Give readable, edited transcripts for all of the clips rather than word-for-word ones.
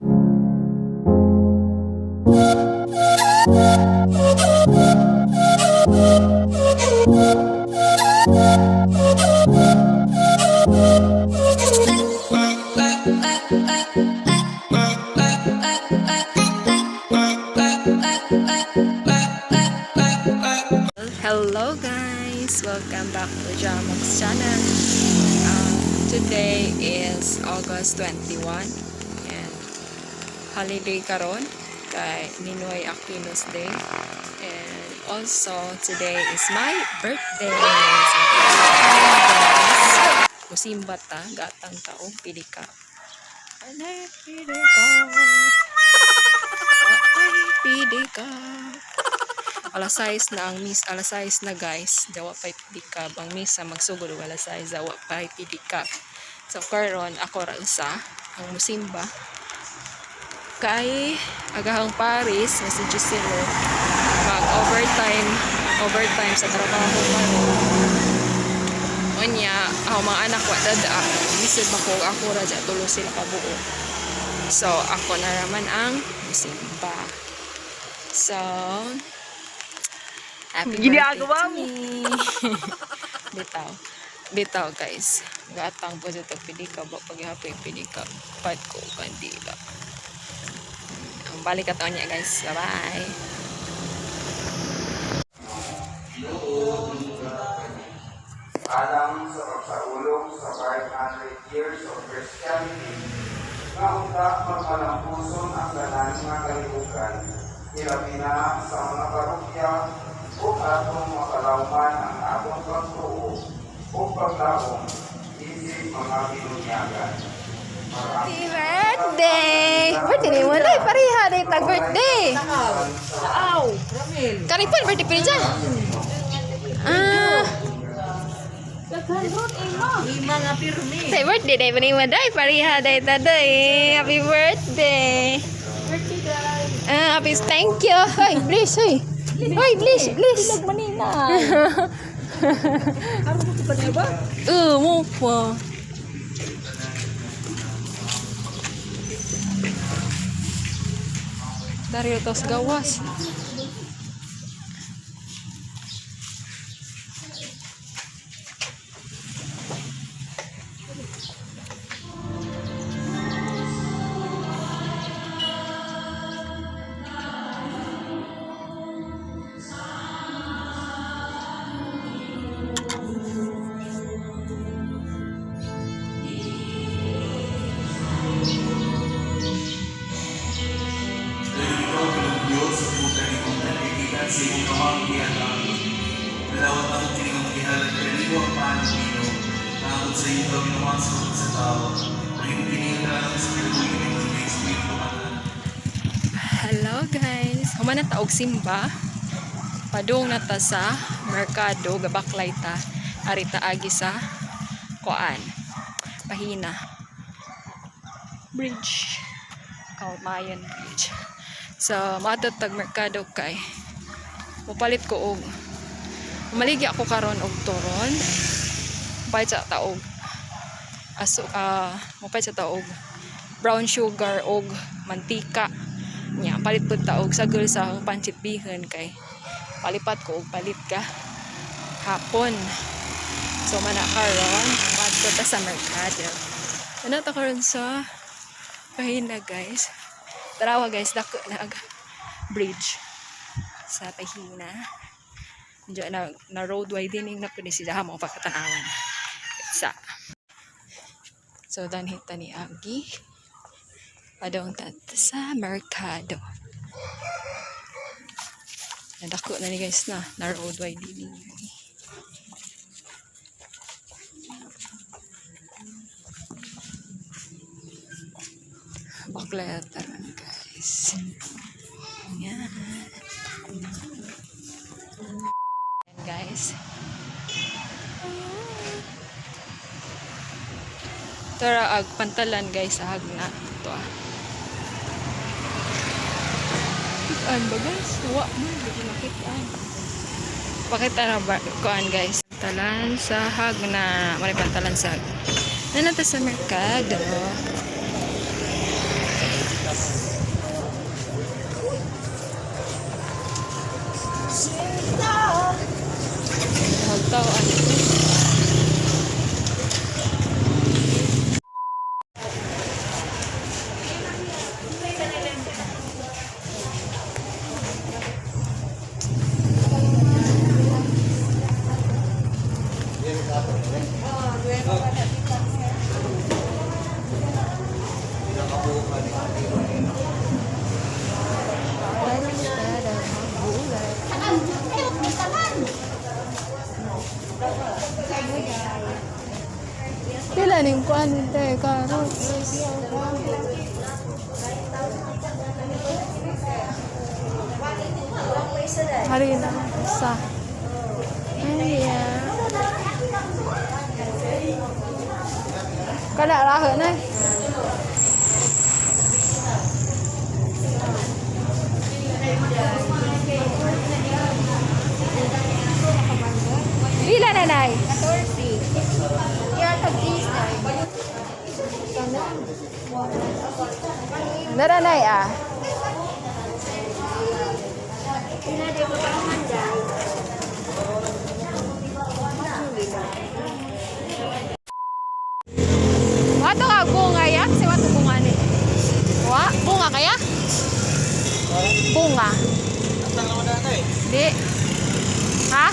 Hello guys! Welcome back to Jamox channel. Today is August 21 and holiday karon kay Ninoy Aquino's Day. And also today is my birthday. So, guys, musimba ta, gatang tao, pili ka. Anay, pili ka. Ay, pili ka. Alas 6 na ang miss, alas 6 na guys, dawa pa'y pedicab. Ang misa magsugod og alas 6, dawa pa'y pedicab. So karon ako ra usa ang musimba kay agahang Paris nga si Giselo mag overtime overtime sa trabaho karon. Unya, ako mga anak wa dada, bisod ba ko ako ra dya, tulo sila kabuo. So ako na raman ang musimba. So happy birthday Ginagawa to mo. Me. Bitaw. Bitaw guys. Gatang po sa pedicab. Pag pedicab. Pad ko kandila. Ang balik ka niya guys. Bye-bye. Alang sa pagsaulog sa 500 years of Christianity, nga unta magmalampuson ang tanan nga kalibukan, hilabi na sa mga parokya ug atong makalawman ang atong pagtuo ug paglaom isip mga binunyagan. Happy birthday! Birthday ni mo day. Pareha day tag birthday. Taaw, Ramil. Kanipan birthday pa niya. Ah, Lima nga pirmi. say birthday day pa ni mo day. Pareha day ta day. Happy birthday. Ah, happy thank you. Hoy, please, hoy. Hoy, please, please. Manina. Karon mo pa niya ba? Oo, mo pa. Dario tos gawas. Ikaw bilang Diyos at puta ni kong nagkikitan sa iyong kamang gihatag. Dalawat ang kining gihalad kanibo ang paano Ginoo. Naangkot sa iyong gawin sa sa tao. Ang kinita sa kinabuhi ng mga Espiritu kanan. Hello guys. Human na ta og simba. Padung na ta sa merkado, gabaklay ta. Ari ta agi sa kuan. Pahina. Bridge. Kalmayan Bridge. So, maadto tag merkado kay mupalit ko og maligya ako karon og turon. Mupalit sa ta og aso mupalit sa ta og brown sugar og mantika. Nya palit pud ta og sagol sa akong pancit bihon kay palipat ko og palit ka hapon. So mana karon, padto ta sa merkado. Ano ta karon sa Pahina guys. Tarawa guys, dako na ag bridge sa Pahina. Diyan na, na road widening na pud ni sila mo pagkatanawan. Sa So danhita ni Agi. Padong ta sa merkado. Nadako na ni guys na na road widening. Bakla taron guys. Ayan. Ayan guys. Ayan. Tara ag pantalan guys sa hagna. Ito ah. Kitaan ba guys? Wa man, di ko nakitaan. Pakita na ba kuan guys. Pantalan sa hagna. Mali pantalan sa hagna. Nanata sa merkado. Pila ning kuan te carrots. Hari na sa. Ay, Kana ra na. Pila na nay? 14. Kaya tag-is na. Naranay ah. Pinade ko pa man dai. Wato ka bunga ya? Kasi wato bunga ni. Wa, bunga kaya? Bunga. Di. Ha?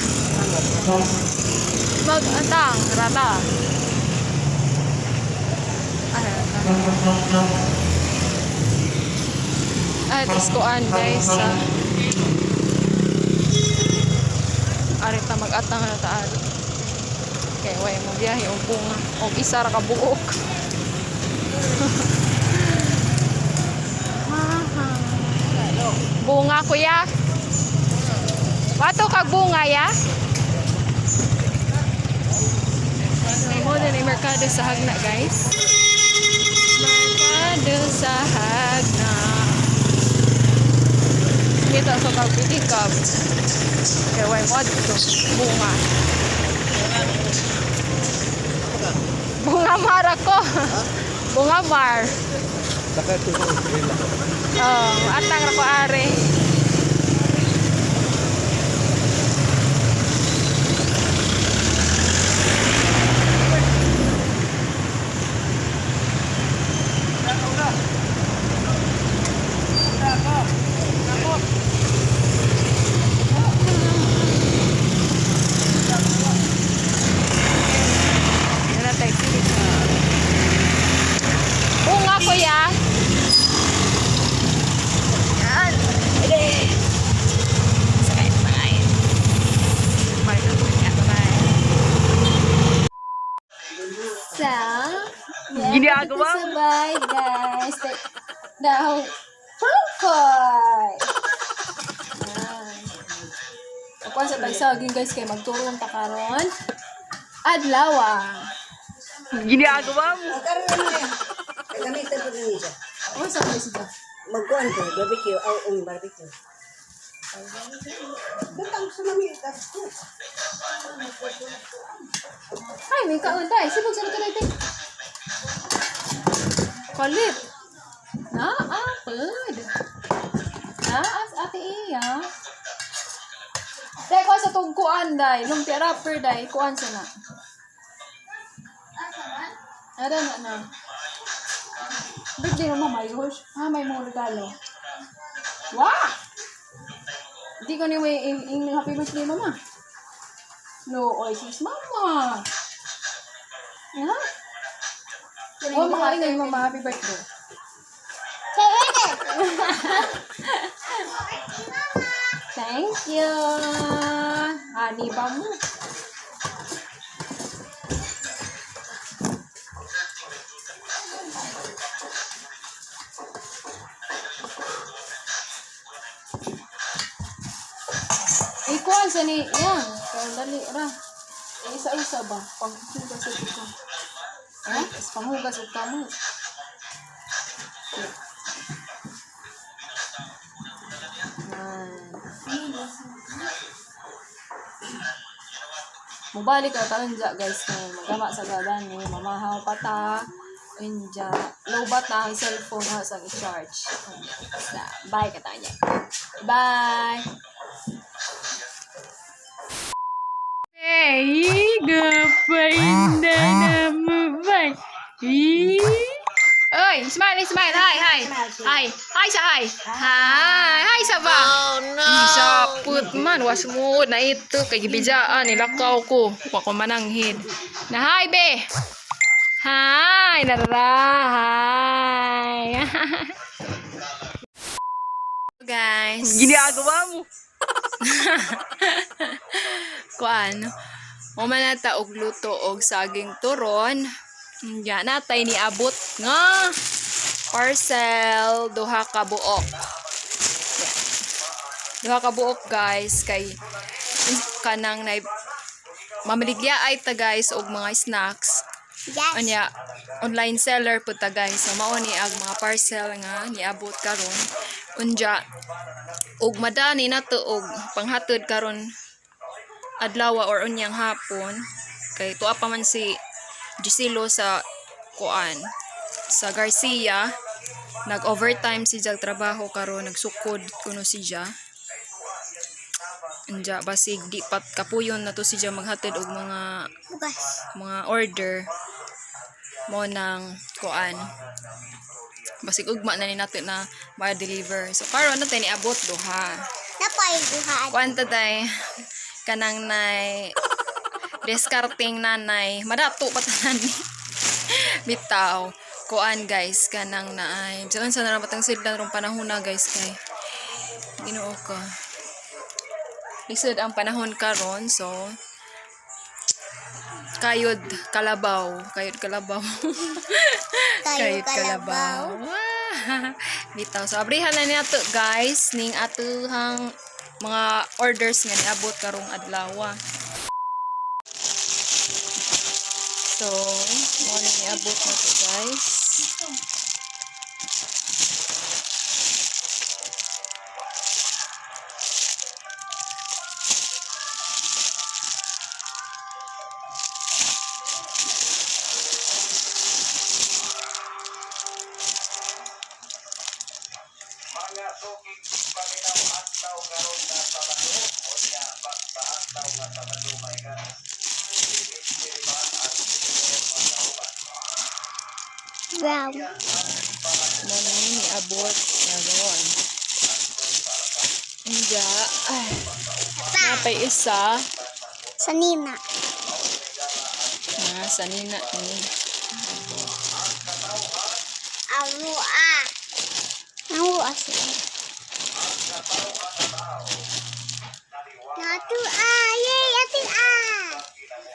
Mag-atang, rata. Ay, rata. Ay, diskuan guys. Ah. Arita mag-atang na taari. Kay way mo biyahe og bunga og isa ra ka buok. Bunga kuya. Wato kag bunga ya? So, mo na ni merkado sa Hagna, guys. Merkado sa Hagna. Kita sa kag pitikab. Kay way mo dito bunga. Bunga mar ako. Bunga mar. Oh, atang ra ko are. Wala tayo pili ka. Bunga kuya. Yan. Pwede. Sakay na tayo. Bye. Bye. So, ginagawa mo. Sabay, guys. Dahong prungkoy. Ako sa tagsaging guys kay magturong ta karon. Adlaw. Ginagawa mo. Karon na. Gamitan po niya siya. Ano sa guys siya? Magkuan ko, barbecue, aw um, barbecue. Butang sa mami, tapos Ay, may kaon tayo. Sibog sa luto natin. Kalit. Na, ah, pwede. Na, as ate iya. Dahil kuan sa tungkuan, day. Lumpia wrapper, day. Kuan sa na. Ada na na. Birthday mo, may wish. Ah, may mga regalo. Wah! Hindi ko ni may ing, ing happy birthday, mama. No, oy, sis, mama. Ha? Oh, makain na yung mama. Happy birthday. Thank you. Ani ba mo? Ikuan sa ni yang kaya dali ra. Eh, isa-isa ba? Panghugas ug ikaw. Ha? Is panghugas ug kamot. Yan. Mubalik ka taon dya guys kay magama sa gadan ni mamahaw pa ta. Inja, low bat na ang cellphone ha sa i-charge. Sa bye ka niya. Bye. Hey, gapay na naman. Oy, smile, smile. Hi, hi. Hi. Hi sa hi. Hi. Hi sa ba? Oh, no. Saput man, was mo na ito kay gibijaan nilakaw ko. Wa ko mananghid. Na hi be. Hi, narara. Hi. Guys. Ginagawa mo. Kuan. Human na ta og luto og saging turon. Nya natay niabot nga parcel duha ka buok. Yeah. Duha ka buok, guys, kay kanang nay mamaligya ay ta, guys, og mga snacks. Yes. Unya online seller pud ta, guys. So mao ni ang mga parcel nga niabot karon. Unya og madani nato og panghatod karon adlaw or unyang hapon kay tuwa pa man si Gisilo sa kuan sa Garcia, nag overtime si Jag trabaho karon, nagsukod kuno siya. Unya basig di pat kapuyon na to si Ja maghatid og mga Bugas. mga order mo ng kuan, basig ugma na ni nato na ma-deliver. So karon na tayo niabot duha. Napay duha. Kuan ta day kanang nay discarding nanay madato pa tanan ni bitaw. Kuan, guys, kanang naay bisan sa naramatang sidlan rong panahon na, guys, kay Ginoo ko, lisod ang panahon karon. So kayod kalabaw, kayod kalabaw. Kayod kalabaw. Wah! Bitaw. So abrihan na nato, guys, ning atuhang mga orders nga niabot karong adlaw. So, mo ni niabot na to, guys. Mga suking paminaw adlaw karon nga Sabado, unya basta adlaw nga Sabado may ganas. Brown. Mo ni niabot karon. Unya, ay, napay isa Sa nina. na sa nina ni. Arua. Arua sila. Natu a, yay, atin a.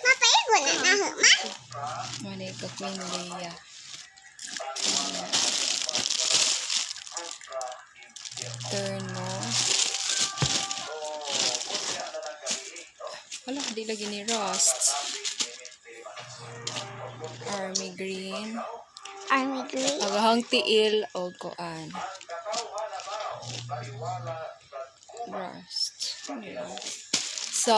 Mapaigo na na, ma. Mo ni ka Queen Leia. Terno. Wala, di lagi ni Rust. Army green. Army green. Agahang tiil o kuan. Rust. So,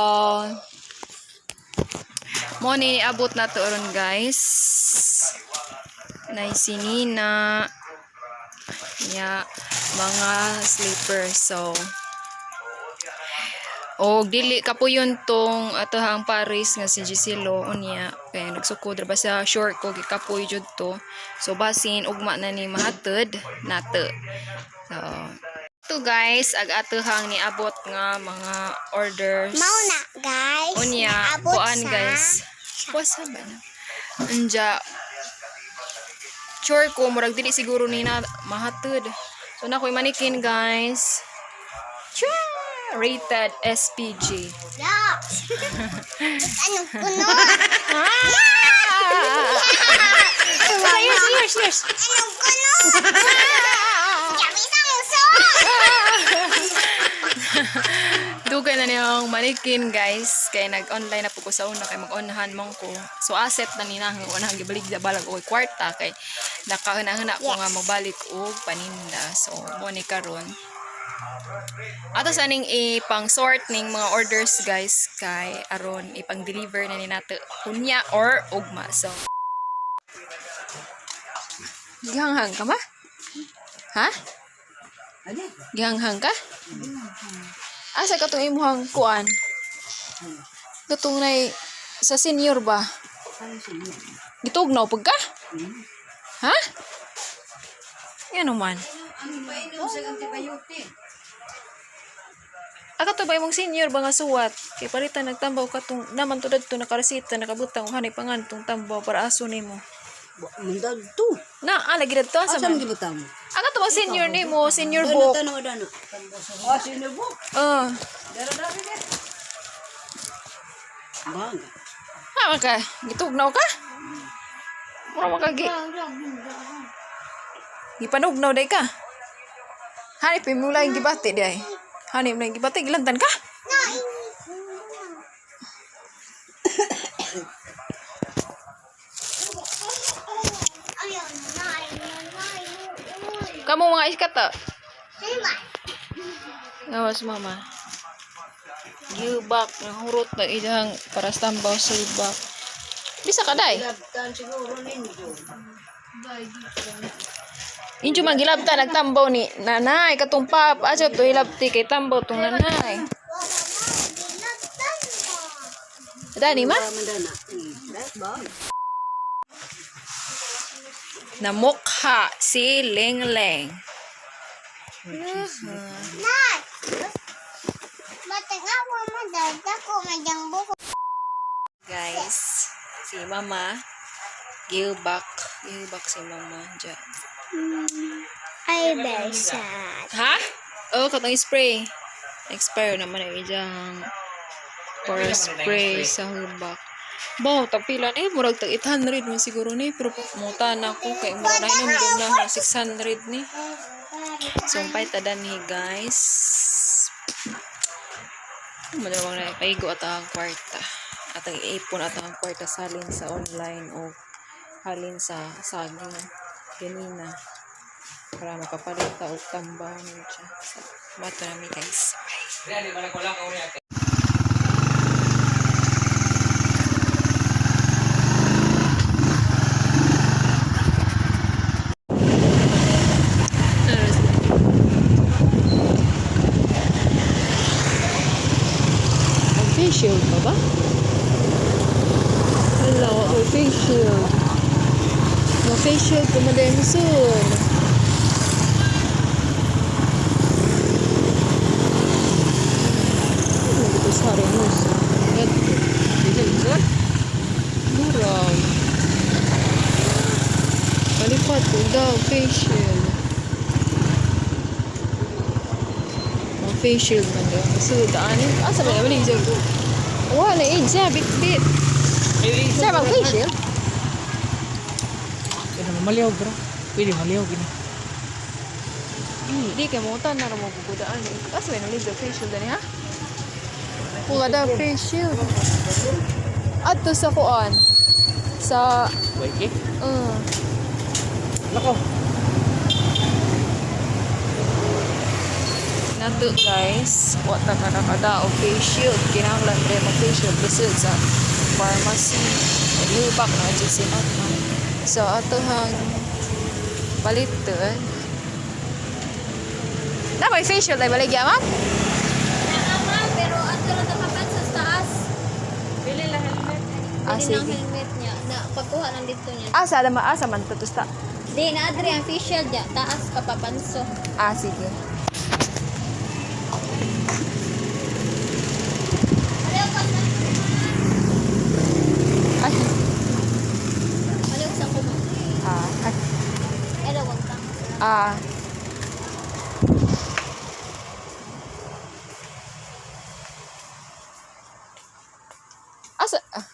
mo ni niabot na to ron, guys. Nay sinina. Ya, mga sleepers. So, og dili kapuyon tong atohang Paris nga si Giselo unya kay nagsukod ra ba sa short ko, gikapoy jud to. So basin ugma na ni mahatod nato. So to, guys, ag atohang niabot nga mga orders. Mao na, guys. Unya Naabot kuan, sa guys, wasa ba na anja sure ko murag dili siguro ni na mahatod. So na ko'y manikin, guys. Tsa! Rated SPG. Yeah. Anong puno? Ah! Yours, yours, yours. Anong puno? Yami sa muso. Dugay na niyang manikin, guys, kay nag-online na po ko sa una kay mag-onhan man ko. So asset na ni nang unang gibalik sa balag og kwarta kay nakahuna-huna ko nga mobalik og paninda. So mo ni karon. Ato sa ning ipang sort ning mga orders, guys, kay aron ipang deliver na ni nato unya or ugma. So gihanghang ka ma? Ha? Ano? Gihanghang ka? Asa katong imuhang kuan? Katong nay sa senior ba? Gitugnaw pag ka? Ha? Yan man. Ang painom sa antibiotic. Aka to ba imong senior ba nga suwat? Kay palitan nagtambaw katong naman to dadto nakaresita nakabutang og hanay pangan tong tambaw para aso nimo. Mundad to. Na, ah, lagi dito sa Asa man. man gibutang mo? Aga to senior ni mo, senior Dano book. tanaw dano. Ah, senior book. Oh. Bang. Ha ka, gitugnaw ka? Mura man ka gi. Gipanugnaw day ka. Hani pa mo lang gibati day. Hani mo lang gibati gilantan ka. Ayaw na, ayaw na, ayaw. Kamo mga iskata. Sige. Gawas mama. Gilbak, nahurot na ilang para stambaw sa ibak. Bisa ka day. Labtan siguro ninyo. Injo man gilabta nagtambaw ni nanay katong pap aja to hilabti kay tambaw tong nanay. Dani ma? Mandana. Bang. Namukha si Ling Ling. Nay! Matangawa mo dada ko ngayang buko. Guys, si mama gilbak, gilbak si mama dyan. Ay, besat. Ha? Oh, katong spray. Expire naman ang ijang para spray sa hubak. Bo, tagpila ni murag tag 800 man siguro ni pero muta na ko kay murag na inom na mga 600 ni. Sumpay ta danhi guys. Madawang na paigo at ang kwarta. At ang ipon at ang kwarta salin sa online o halin sa saging ganina para makapalit ta og tambaw siya. So, mato nami guys. Bye. May face shield pa ba? Wala, may face shield. May face shield ko madami soon. Ano dito sa Renos? Ganito. Murag. Palipat ko daw, face shield. Mga face shield man daw. So, daanin. Ah, sa mga naman yung Wala na eh, siya, bit-bit. Siya, mag face shield? Kaya naman maliw bro. Pwede maliw gini. Hindi, kay mo na rin mo gugudaan. Asa may nalig the face shield dani ha? Kung ada face shield. Adto sa kuan. Sa Wait, Lako. Nato guys, wa ta ka nakada og face shield. Kinahanglan rin mag face shield bisod sa pharmacy. Naglubak na jud si mama. So ato hang paliton. Na may face shield ay baligya ma'am? Naama, pero ato lang nakapan sa taas. Bili lang helmet. Ah, Bili ng sige. helmet niya. Na pagkuha lang dito niya. Asa ah, asa man to ta. Di na adri ang face shield niya. Taas kapapanso. Ah, sige. Ayaw ka sa Ay, Ayaw sa kuma. ah, ay, Ayaw wag ka. ah. Asa, ah.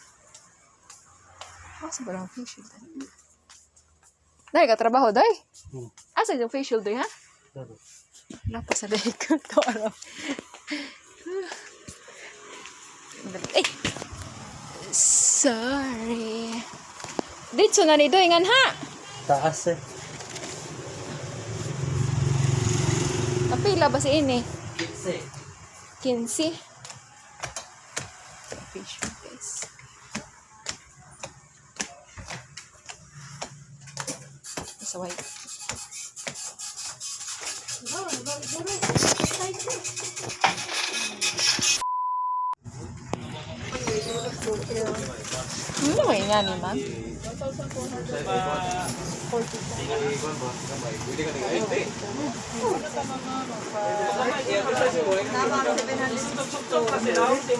Asa ba lang face shield? Dahil ka trabaho, day? Asa yung face shield, day, ha? Wala pa sa likod to, ano. Eh! Sorry. Dito na ni Doy, ngan ha? Taas eh. Kapila ba si ini? 15. 15. Fish guys. Sa white. Ano ba nga ni ma'am?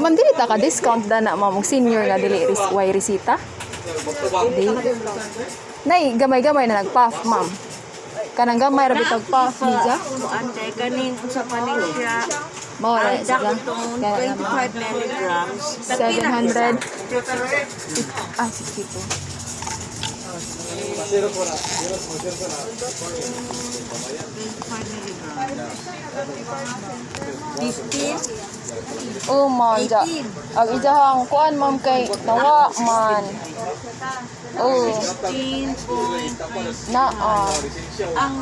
Ma'am, dili ta ka discount da na ma'am og senior nga dili ris way resita. Di. Nay, gamay-gamay na nagpuff, ma'am. Kanang gamay ra bitag puff niya. Kuan kay kaning unsa pa ning siya. Mao ra Ang sila. Dactone, 25 milligrams. 700 ah, 62. 15. Oh man, ja. Ang ijahang kuan ma'am kay nawa man. Oh, 15. naa. Ang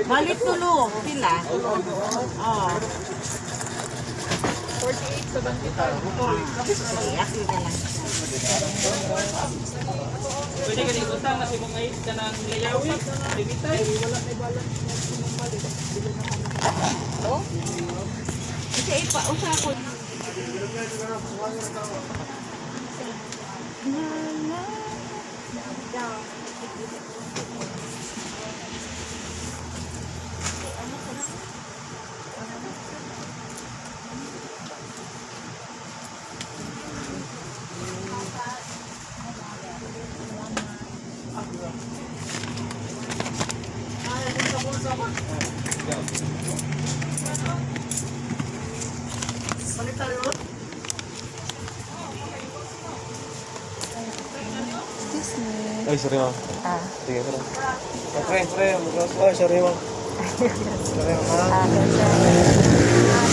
Balik tulo, pila? Oh. 48.75. Sige, ako na lang. Pwede ka din utang na si mong ay ka ng layawi. Debitay. Kasi ipa, usa ko. Excuse me. Ay, sorry ma'am. Ah, Sige, pre. Pre, pre. Oh, sorry ma'am. Sorry ma'am. ah, sir.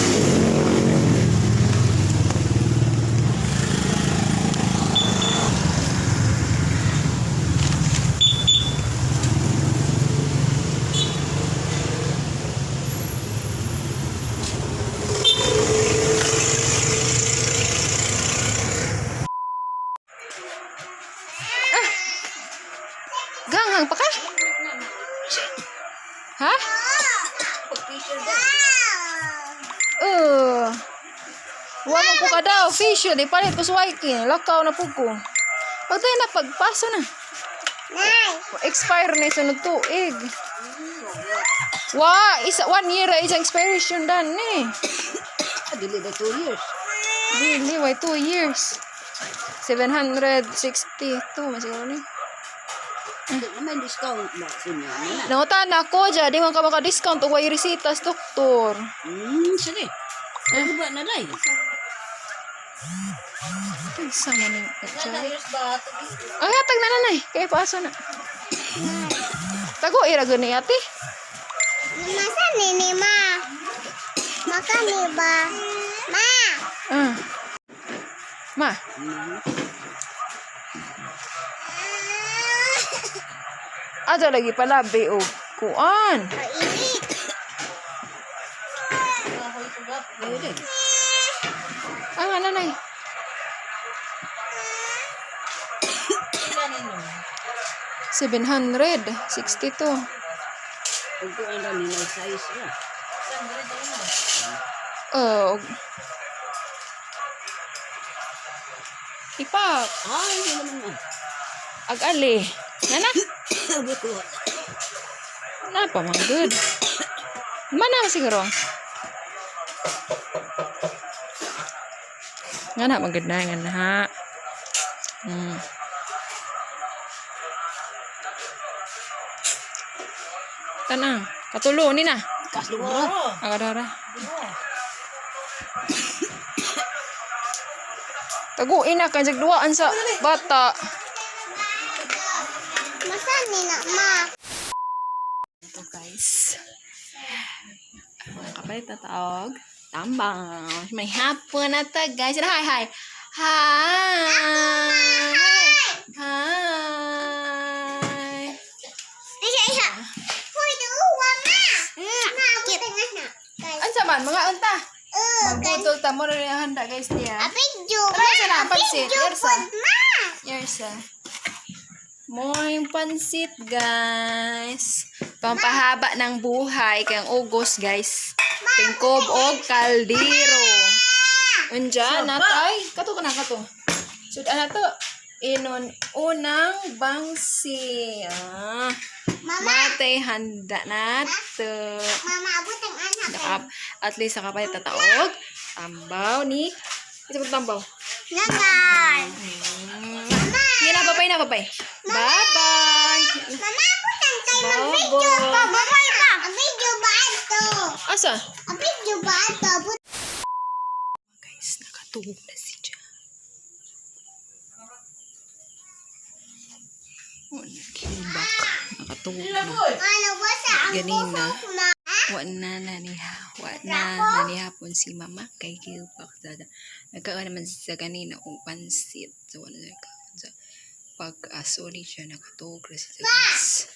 Ganghang pa ka? Ha? Wa man ko ka daw, facial, di palit ko sa Waikin. Lakaw na po ko. Pagtayo na, pagpaso na. Nay. Expire na yung sunod tuig. Wa, isa, one year ay isang expiration dan eh. Ah, dili ba 2 years? Dili, why 2 years? 762, masiguro ni. Hindi naman discount ba sa inyo? Ano na? Nangutan na ako dyan, di man ka maka-discount o way resitas, doktor. Sige. Ano ba na day? Kinsa man ning etsa. Ang hatag na nanay, kay paso na. Tago ira gani ate. Masa nini ma? Makan ni ba? Ma. Ah. Ma, ato lagi palabi og kuan. Mainit. Ah, nanay. 762. Kung kung ano nila size niya. Oh. Ipak. Ay, hindi naman ah. Ag-ali. Nana. Sabi ko, Napa man good. Mana siguro. Nga na magud na nga na. Tana, katulo ni na. kasura. Agadara. Taguin na kay duaan sa bata. Masa nina ma? Ito guys. Mga kapalit na taog. Tambang. May hapon na ta guys. Hi, hi. Hi. Hi. Isa isa. Hoy, duwa ma. Ma, tengah na. Ansa man mga unta. Kan. Magbutol ta mo rin ang handa guys niya. Apidyo Tara ma. sa na pansit. Apidyo Yersa. pod ma. Yersa. Mo yung pansit guys. Pampahaba ng buhay kay ang ugos guys. Tingkob og kaldero. Unja natay. Kato ka na kato. Sud ana to. Inon unang bangsi. Ah. Mama. Matay handa na to. Mama, abot ang anak. Nakap, at least nakapalit na taog. Tambaw ni. Isa pa tambaw. Nanay. Sige na, bye-bye na, bye-bye. Bye-bye. Mama, butang kay mag-video pa. Bye-bye pa. Ang video ba ito? Asa? Ang video ba ito? Guys, nakatuog na si Jan. Oh, naghilbak. Nakatuog na. Ano ba sa ang Ganina. buhok ma? Wa na na niha. Wa na nanihapon si mama kay gilbak. Nagkaon naman sa ganina og pansit. So, wala na nagkaon sa pag-asoli siya nakatuog ra siya, guys.